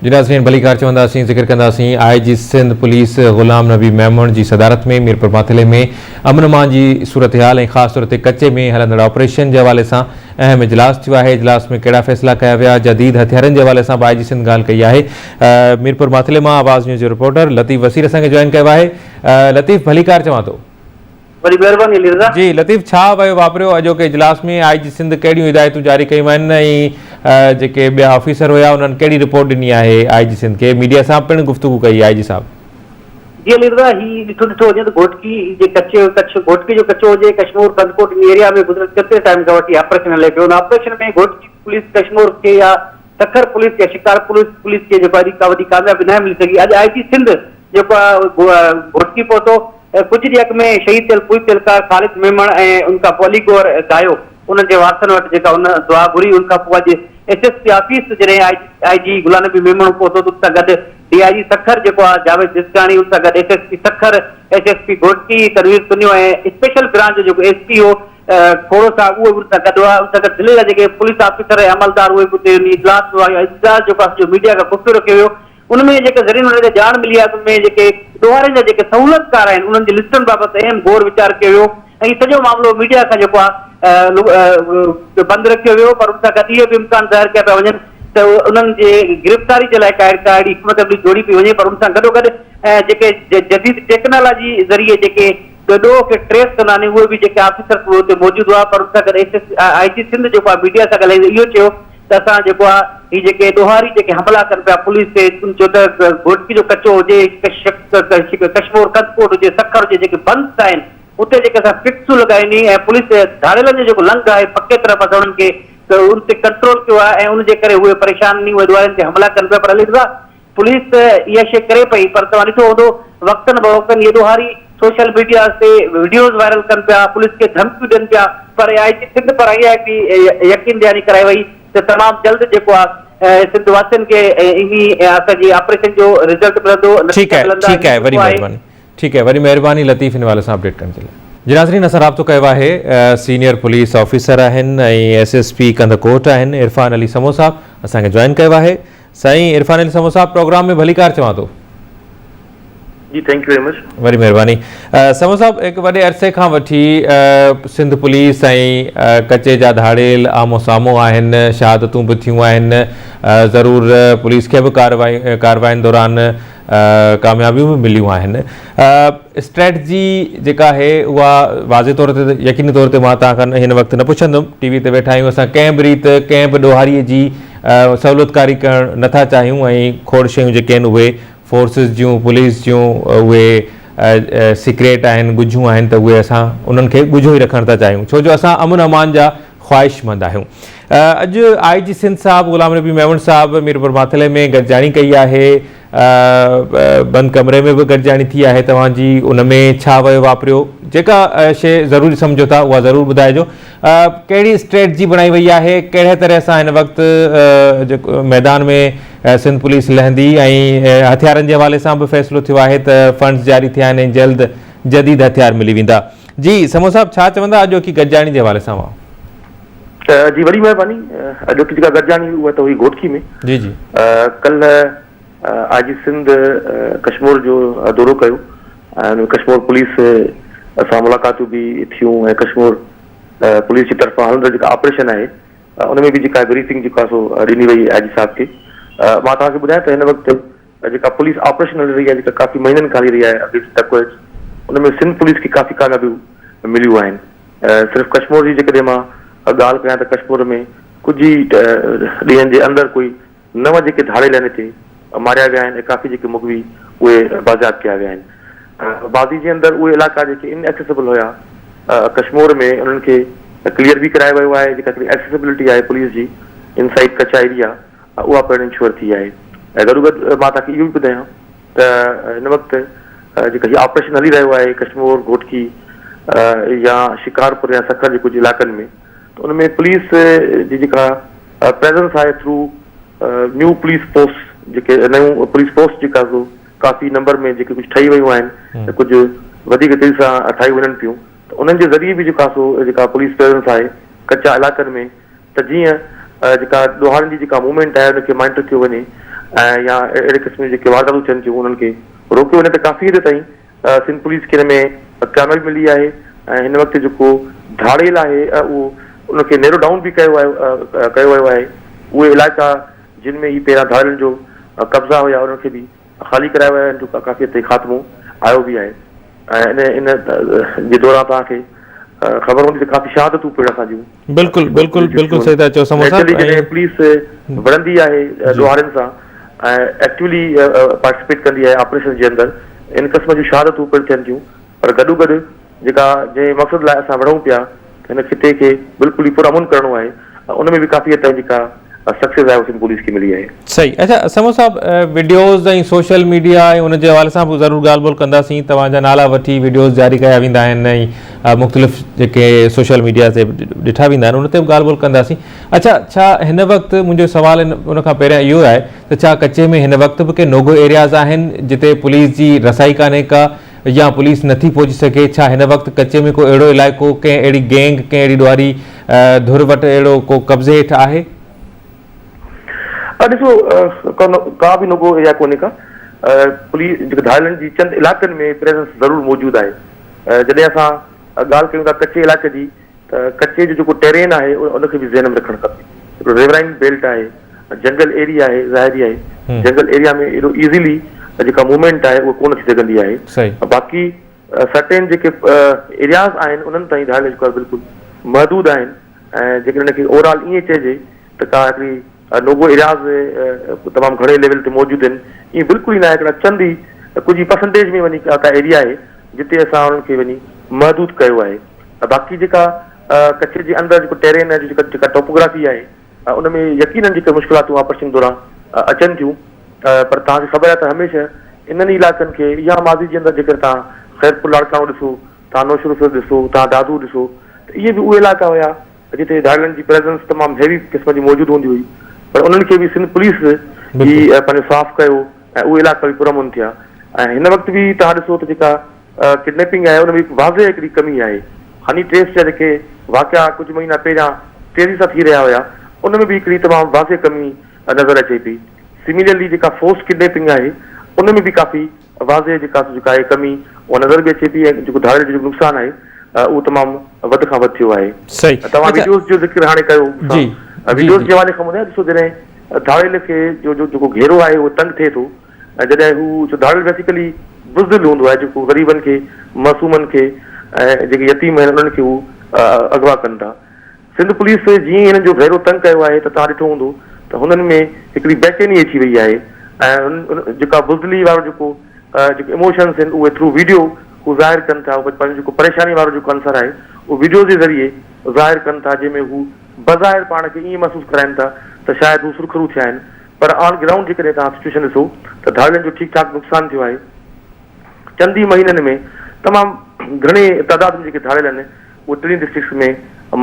جي ناظرين ڀليڪار چونداسين ذڪر ڪنداسين آء جي سنڌ پوليس غلام نبي ميمڻ جي صدارت ۾ ميرپور ماٿيلي ۾ امن امان جي صورتحال ۽ خاص طور تي ڪچي ۾ هلندڙ آپريشن جي حوالي سان اهم اجلاس ٿيو آهي اجلاس ۾ ڪهڙا فيصلا ڪيا ويا جديد هٿيارن جي حوالي سان به آء جي سنڌ ڳالهه ڪئي آهي ميرپور ماٿيلي مان آواز نيوز جو رپورٽر لطيف وسير اسان کي جوائن ڪيو آهي لطيف ڀليڪار چوان ٿو. وڏي مهرباني علي رضا. جي لطيف ڇا ويو واپريو اڄوڪي اجلاس ۾ آء جي سنڌ ڪهڙيون هدايتون جاري ڪيون آهن ۽ جيڪي ٻيا آفيسر هيا انهن ڪهڙي رپورٽ ڏني آهي آء جي سنڌ کي ميڊيا سان پڻ گفتگو ڪئي آء جي صاحب. جي علي رضا هي ڏٺو ڏٺو وڃي ته گهوٽڪي جي ڪچي ڪڇ گهوٽڪي جو ڪچو هجي ڪشمور ڪنڌڪوٽ ان ايريا ۾ گذريل ڪيتري ٽائيم کان وٺي آپريشن هلي پيو ان آپريشن ۾ گهوٽڪي پوليس ڪشمور کي يا سکر پوليس يا شڪارپور پوليس کي جيڪو اڄ ڪا وڏي ڪاميابي ناهي ملي سگهي اڄ آء جي سنڌ جيڪو آهي گهوٽڪي پهتو. ڪجهه ڏينهن اڳ ۾ شهيد ٿيل پوليس اهلڪار خالد ميمڻ ۽ ان کان پوء علي گوهر دايو انهن جي وارثن وٽ جيڪا ان دعا گهري ان کان پوء اڄ ايس ايس پي آفيس جڏهن آء جي غلام نبي ميمڻ پهتو ته ان سان گڏ ڊي I جي سکر جيڪو آهي جاويد جسڪاڻي ان سان گڏ S S P Sukkur, S S P Ghotki Tanveer Tunio ۽ special branch جو جيڪو ايس پي هو کوڙو صاحب اهي به ان سان گڏ هئا ان سان گڏ ضلعي جا جيڪي پوليس آفيسر ۽ عملدار اهي به اتي ان اجلاس ۾ هئا اجلاس جيڪو آهي سڄو ميڊيا کان خفيو رکيو ويو. ان ۾ جيڪي ذريعن وٽ جيڪا ڄاڻ ملي آهي ته ان ۾ جيڪي ڏوهارين جا جيڪي سهولتڪار آهن انهن جي لسٽن بابت اهم غور ويچار ڪيو ويو ۽ سڄو معاملو ميڊيا کان جيڪو آهي بند رکيو ويو پر ان سان گڏ اهي به امڪان ظاهر ڪيا پيا وڃن ته انهن جي گرفتاري جي لاء ڪا اهڙي حڪمت عملي جوڙي پئي وڃي پر ان سان گڏوگڏ جيڪي جديد ٽيڪنالاجي ذريعي جيڪي ڏوهه کي ٽريس ڪندا آهن اهي به جيڪي آفيسرس اهي اتي موجود هئا پر ان سان گڏ ايس ايس I جي سنڌ جيڪو آهي ميڊيا سان ڳالهائيندي اهو چيو ته اسان جيڪو آ هي جيڪي ڏوهاري جيڪي حملا ڪن پيا پوليس تي تن چيو ته گهوٽڪي جو ڪچو هجي ڪشمور ڪنڌڪوٽ هجي سکر هجي جيڪي بند آهن اتي جيڪي اسان فڪسون لڳايون ني ۽ پوليس ڌاڙيلن جو جيڪو لنگهه آهي پڪي طرف اسان انهن کي ان تي ڪنٽرول ڪيو آهي ۽ ان جي ڪري اهي پريشان ني اهي ڏوهارين تي حملا ڪن پيا پر علي رضا پوليس ته اها شيء ڪري پئي پر توهان ڏٺو هوندو وقتن بوقتن اهي ڏوهاري سوشل ميڊيا تي وڊيوز وائرل ڪن پيا پوليس کي ڌمڪيون ڏين پيا پر آء جي سنڌ پاران اها هڪڙي يقين دهاني ڪرائي وئي ته تمام جلد جيڪو آهي سنڌ واسين کي انهي اسان جي آپريشن جو رزلٽ ملندو ٺيڪ نتيجا آهي ملندا ٺيڪ آهي وڏي جيڪو آهي مهرباني ٺيڪ آهي وڏي مهرباني لطيف ان حوالي سان اپڊيٽ ڪرڻ جي لاء. جي ناظرين اسان رابطو ڪيو آهي سينيئر پوليس آفيسر آهن ۽ ايس ايس پي ڪنڌڪوٽ آهن عرفان علي سمون صاحب اسان کي جوائن ڪيو آهي سائين عرفان علي سمون صاحب پروگرام ۾ ڀليڪار چوان ٿو. جي thank you very much. وڏي مهرباني سمون صاحب هڪ وڏي عرصي کان وٺي سنڌ پوليس ۽ ڪچي جا ڌاڙيل آمهون سامهون آهن شهادتون به ٿيون آهن ضرور پوليس کي به ڪارروائين دوران ڪاميابيون به مليون آهن اسٽريٽجي جيڪا آهي اها واضح طور تي يقيني طور تي مان توهان کان هن وقت نه پڇندم ٽي وي تي ويٺا آهيون اسان ڪنهن به ريت ڪنهن به ڏوهاري جي سهولتڪاري ڪرڻ نٿا چاهيون ۽ کوڙ شيون جيڪي آهن اهي فورسز جون پوليس جون اهي سيڪريٽ آهن ڳجهيون آهن ته اهي اسان انهن کي ڳجهو ئي رکڻ ٿا چاهيون ڇو جو اسان امن امان جا خواهشمند آهيون اڄ آء جي سنڌ صاحب غلام نبي ميمڻ صاحب ميرپور ماٿيلي ۾ گڏجاڻي ڪئي آهي بند ڪمري ۾ به گڏجاڻي ٿي آهي توهان جي ان ۾ ڇا ويو واپريو جيڪا شيء ضروري سمجهو ٿا اها ضرور ٻڌائجو ڪهڙي اسٽريٽجي بڻائي وئي آهي ڪهڙي طرح سان هن وقت جيڪو ميدان ۾ سنڌ پوليس لهندي ۽ هٿيارن جي حوالي سان به فيصلو ٿيو آهي ته فنڊز جاري ٿيا آهن ۽ جلد جديد هٿيار ملي ويندا جي سمون صاحب ڇا چوندا اڄوڪي گڏجاڻي جي حوالي سان اوهان. جي وڏي مهرباني اڄوڪي جيڪا گڏجاڻي هئي اها ته هئي گهوٽڪي ۾ جي جي ڪلهه آء جي سنڌ ڪشمور جو دورو ڪيو ۽ ان ۾ ڪشمور پوليس سان ملاقاتون به ٿيون ۽ ڪشمور پوليس جي طرفان هلندڙ جيڪا آپريشن آهي ان ۾ به جيڪا بريفنگ جيڪا سو ڏني وئي آء جي صاحب کي مان توهان کي ٻڌايان ته هن وقت جيڪا پوليس آپريشن هلي رهي آهي جيڪا ڪافي مهينن کان هلي رهي آهي اگينسٽ ڊڪوئٽس ان ۾ سنڌ پوليس کي ڪافي ڪاميابيون مليون آهن صرف ڪشمور جي جيڪڏهن مان ڳالهه ڪيان ته ڪشمور ۾ ڪجهه ئي ڏينهن جي اندر ڪوئي نو جيڪي ڌاڙيل آهن هتي ماريا ويا آهن ۽ ڪافي جيڪي مغوي اهي بازياب ڪيا ويا آهن ماضي جي اندر اهي علائقا جيڪي ان ايڪسيسبل هيا ڪشمور ۾ انهن کي ڪليئر به ڪرايو ويو آهي جيڪا هڪڙي ايڪسيسبلٽي آهي پوليس جي انسائيڊ ڪچا ايريا اها پڻ انشوئر ٿي آهي ۽ گڏوگڏ مان توهان کي اهو به ٻڌايان ته هن وقت جيڪا هي آپريشن هلي رهيو آهي ڪشمور، گهوٽڪي يا شڪارپور يا سکر جي ڪجهه علائقن ۾ ته ان ۾ پوليس جي جيڪا پريزنس آهي ٿرو نيو پوليس پوسٽ جيڪي نيون پوليس پوسٽ جيڪا سو ڪافي نمبر ۾ جيڪي ڪجهه ٺهي ويون آهن ته ڪجهه وڌيڪ تيزي سان ٺاهيون وڃن پيون ته انهن جي ذريعي به جيڪا سو جيڪا پوليس پريزنس آهي ڪچا علائقن ۾ ته جيئن جيڪا ڏوهارين جي جيڪا موومينٽ آهي ان کي مانيٽر ڪيو وڃي ۽ يا اهڙي قسم جون جيڪي وارداتون ٿين ٿيون انهن کي روڪيو وڃي ته ڪافي حد تائين سنڌ پوليس کي ان ۾ ڪاميابي ملي آهي ۽ هن وقت جيڪو ڌاڙيل آهي اهو ان کي نيرو ڊائون به ڪيو آيو ڪيو ويو آهي اهي علائقا جن ۾ هي پهريان ڌاڙيلن جو قبضا هيا انهن کي به خالي ڪرايو ويو آهي ان جو ڪافي حد تائين خاتمو آيو به آهي ۽ ان ان جي دوران توهان کي خبر هوندي ته ڪافي شهادتون پڻ اسان جون بلڪل بلڪل بلڪل صحيح ٿا چئو سمو صاحب نيچرلي جڏهن پوليس وڙهندي آهي ڏوهارين سان ۽ ايڪٽولي پارٽيسپيٽ ڪندي آهي آپريشن جي اندر ان قسم جون شهادتون پڻ ٿين ٿيون پر گڏو گڏ جيڪا جنهن مقصد لاء اسان وڙهون پيا ته هن خطي کي بلڪل ئي پرامن ڪرڻو آهي ان ۾ به ڪافي حد تائين جيڪا سڪسيس آهي اها سنڌ پوليس کي ملي آهي. صحيح اڇا سمو صاحب وڊيوز ۽ سوشل ميڊيا ۽ ان جي حوالي سان به ضرور ڳالهه ٻولهه ڪنداسين توهان جا نالا وٺي وڊيوز جاري ڪيا ويندا آهن ۽ مختلف جيڪي سوشل ميڊيا تي ڏٺا ويندا آهن ان تي به ڳالهه ٻولهه ڪنداسين اڇا ڇا هن وقت منهنجو سوال ان کان پهريان اهو آهي ته ڇا ڪچي ۾ هن وقت به ڪي نوگو ايرياز آهن جتي پوليس جي رسائي ڪانهي ڪا يا پوليس نٿي پهچي سگهي ڇا هن وقت ڪچي ۾ ڪو اهڙو علائقو ڪنهن اهڙي گينگ ڪنهن اهڙي ڏوهاري ڌر وٽ اهڙو ڪو قبضي هيٺ آهي؟ ڏسو ڪا به نوگو ايريا ڪونهي ڪا پوليس جيڪي ڌاڙيلن جي چند علائقن ۾ پريزنس ضرور موجود آهي جڏهن اسان ڳالهه ڪيون ٿا ڪچي علائقي جي ته ڪچي جو جيڪو ٽيرين آهي ان کي به ذهن ۾ رکڻ کپي هڪڙو ريورائن بيلٽ آهي جنگل ايريا آهي ظاهري آهي جنگل ايريا ۾ ايڏو ايزيلي جيڪا موومينٽ آهي اها ڪونه ٿي سگهندي آهي باقي سرٽين جيڪي ايرياز آهن انهن تائين ڌاڙيل جيڪو آهي بلڪل محدود آهن ۽ جيڪڏهن ان کي اوور آل ائين چئجي ته ڪا هڪڙي نوگو ايرياز تمام گهڻي ليول تي موجود آهن ائين بلڪل ئي ناهي هڪڙا چند ئي ڪجهه ئي پرسنٽيج ۾ وڃي ڪا ايريا آهي جتي اسان انهن کي وڃي محدود ڪيو آهي باقي جيڪا ڪچي جي اندر جيڪو ٽيرين آهي جيڪا جيڪا ٽوپوگرافي آهي ان ۾ يقينن جيڪي مشڪلاتون آپريشن دوران اچن ٿيون پر توهان کي خبر آهي ته هميشه انهن ئي علائقن کي يا ماضي جي اندر جيڪر توهان خيرپور لاڙڪاڻو ڏسو توهان نوشهروفيروز ڏسو توهان دادو ڏسو ته اهي به اهي علائقا هيا جتي ڌاڙيلن جي پريزنس تمام هيوي قسم جي موجود هوندي هئي پر انهن کي به سنڌ پوليس ئي پنهنجو صاف ڪيو ۽ اهي علائقا به پرامن ٿيا ۽ هن وقت به توهان ڏسو ته جيڪا ڪڊنيپنگ آهي ان ۾ هڪ واضح هڪڙي ڪمي آهي هني ٽريس جا جيڪي واقعا ڪجهه مهينا پهريان تيزي سان ٿي رهيا هيا ان ۾ به هڪڙي تمام واضح ڪمي نظر اچي پئي سميلرلي جيڪا فورس ڪڊنيپنگ آهي ان ۾ به ڪافي واضح جيڪا جيڪا آهي ڪمي اها نظر به اچي پئي ۽ جيڪو ڌاڙيل جو جيڪو نقصان آهي اهو تمام وڌ کان وڌ ٿيو آهي. صحيح توهان اچا وڊيوز جو ذڪر هاڻي ڪيو جي سان جي وڊيوز جي جي حوالي کان ٻڌايان ڏسو جڏهن ڌاڙيل کي جو جو جيڪو گهيرو آهي اهو تنگ ٿئي ٿو ۽ جڏهن هو جو ڌاڙيل بيسيڪلي بزدل هوندو آهي جيڪو غريبن کي معصومن کي ۽ جيڪي يتيم آهن انهن کي هو اغوا ڪن ٿا سنڌ پوليس جيئن ئي هنن جو گهيرو تنگ ڪيو آهي ته توهان ڏٺو هوندو ته هنن ۾ هڪڙي بيچيني اچي وئي آهي ۽ جيڪا بزدلي وارو جيڪو جيڪي ايموشنس آهن اهي ٿرو ويڊيو هو ظاهر ڪن ٿا پنهنجو جيڪو پريشاني وارو جيڪو عنصر آهي اهو ويڊيو جي ذريعي ظاهر ڪن ٿا جنهن ۾ هو بظاهر پاڻ کي ائين محسوس ڪرائن ٿا ته شايد هو سرخرو ٿيا آهن پر آن گرائونڊ جيڪڏهن توهان سچوئيشن ڏسو ته ڌاڙيلن جو ٺيڪ ٺاڪ نقصان ٿيو آهي چند ئي مهينن ۾ تمام گهڻي تعداد ۾ جيڪي ڌاڙيل آهن اهي ٽنهي ڊسٽرڪٽس ۾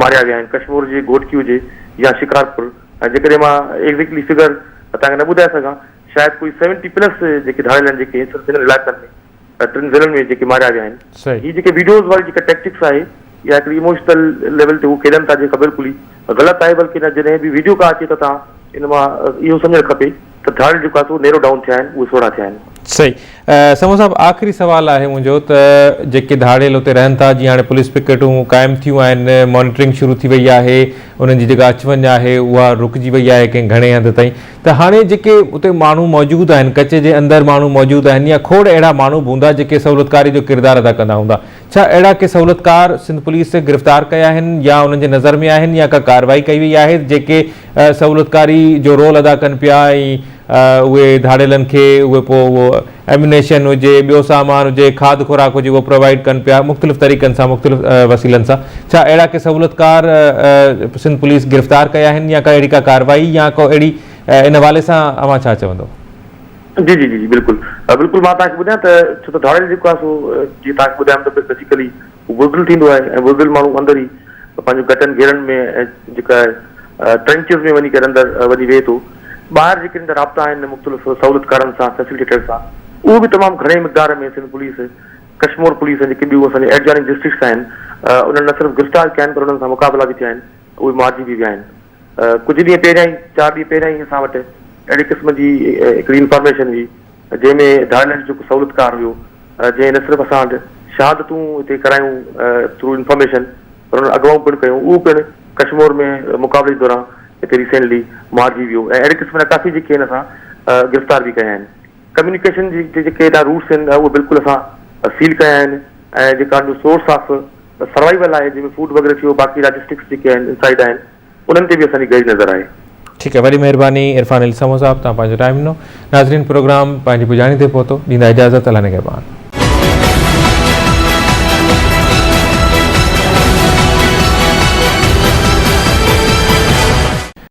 ماريا ويا آهن ڪشمور هجي گهوٽڪي هجي يا شڪارپور ۽ جيڪڏهن مان ايگزيڪٽلي فگر توهان کي نه ٻڌائي سگهان شايد ڪوئي سيونٽي پلس جيڪي ڌاڙيل آهن جيڪي صرف هنن علائقن ۾ ٽن ضلعن ۾ جيڪي ماريا ويا آهن صحيح هي جيڪي ويڊيوز واري جيڪا ٽيڪٽڪس آهي يا هڪڙي ايموشنل ليول تي هو کيڏن ٿا جيڪا بلڪل ئي غلط آهي بلڪه نه جڏهن به ويڊيو ڪا اچي ته توهان ان مان اهو سمجهڻ کپي ته ڌاڙيل جيڪو آهي سو نيرو ڊائون ٿيا آهن اهي سوڙها ٿيا آهن. صحيح سمون صاحب آخري سوال آهي منهنجو ته جيڪي ڌاڙيل اتي رهن ٿا جيئن هاڻي پوليس پڪيٽون قائم ٿيون آهن مانيٽرنگ شروع ٿي وئي آهي انهن جي جيڪا اچ وڃ آهي اها رڪجي وئي آهي ڪنهن گهڻي حد تائين ته هاڻي جيڪي اتي ماڻهو موجود آهن ڪچي جي اندر ماڻهو موجود آهن يا کوڙ اهڙا ماڻهو به هوندا جيڪي سهولتڪاري جو ڪردار ادا ڪندا هوندا ڇا اهڙا ڪي سهولتڪار سنڌ پوليس گرفتار ڪيا آهن يا انهن جي نظر ۾ آهن يا ڪا ڪارروائي ڪئي وئي آهي جيڪي سهولتڪاري جو رول ادا ڪن پيا ۽ اهي ڌاڙيلن کي اهي پوء اهو ايميونيشن هجي ٻيو سامان هجي کاڌ خوراڪ هجي اهو پرووائيڊ ڪن پيا مختلف طريقن سان مختلف وسيلن سان ڇا اهڙا ڪي سهولتڪار سنڌ پوليس گرفتار ڪيا آهن يا ڪا اهڙي ڪا ڪارروائي يا ڪو اهڙي ان حوالي سان اوهان ڇا چوندو؟ جي جي جي بلڪل بلڪل مان توهان کي ٻڌايان ته ڇو ته ڌاڙيل جيڪو آهي سو جيئن توهان کي ٻڌايم ته بيسيڪلي هو بزدل ٿيندو آهي ۽ بزدل ماڻهو اندر ئي پنهنجو گٽن گهيرن ۾ ۽ جيڪا آهي ٽرنچز ۾ وڃي ڪري اندر وڃي ويهي ٿو. ٻاهر جيڪي هن جا رابطا آهن مختلف سهولتڪارن سان فيسلٽيٽر سان اهو به تمام گهڻي مقدار ۾ سنڌ پوليس، ڪشمور پوليس ۽ جيڪي ٻيون اسان جي ايڊجوائننگ ڊسٽرڪٽس آهن انهن نه صرف گرفتار ڪيا آهن پر انهن سان مقابلا به ٿيا آهن اهي مارجي به ويا آهن. ڪجهه ڏينهن پهريان ئي چار ڏينهن پهريان ئي اسان وٽ اهڙي قسم جي هڪڙي انفارميشن هئي جنهن ۾ ڌاڙيلن جو جيڪو سهولتڪار هيو جنهن نه صرف اسان وٽ شهادتون هتي ڪرايون ٿرو انفارميشن پر انهن اغوائون پڻ ڪيون اهو پڻ ڪشمور ۾ مقابلي جي دوران هتي ريسينٽلي مارجي ويو ۽ اهڙي قسم جا ڪافي جيڪي آهن اسان گرفتار به ڪيا آهن. ڪميونيڪيشن جي جيڪي هيڏا روٽس آهن اهي بلڪل اسان سيل ڪيا آهن ۽ جيڪا ان جو سورس آف سروائيول آهي جنهن ۾ فوڊ وغيره ٿيو باقي لاجسٽڪس جيڪي آهن انسائيڊ آهن انهن تي به اسان جي گهري نظر آهي. ٺيڪ آهي وڏي مهرباني عرفان علي سمون صاحب توهان پنهنجو ٽائيم ڏنو ناظرين پروگرام پنهنجي پڄاڻي تي پهتو ڏيندا اجازت الله نگهبان.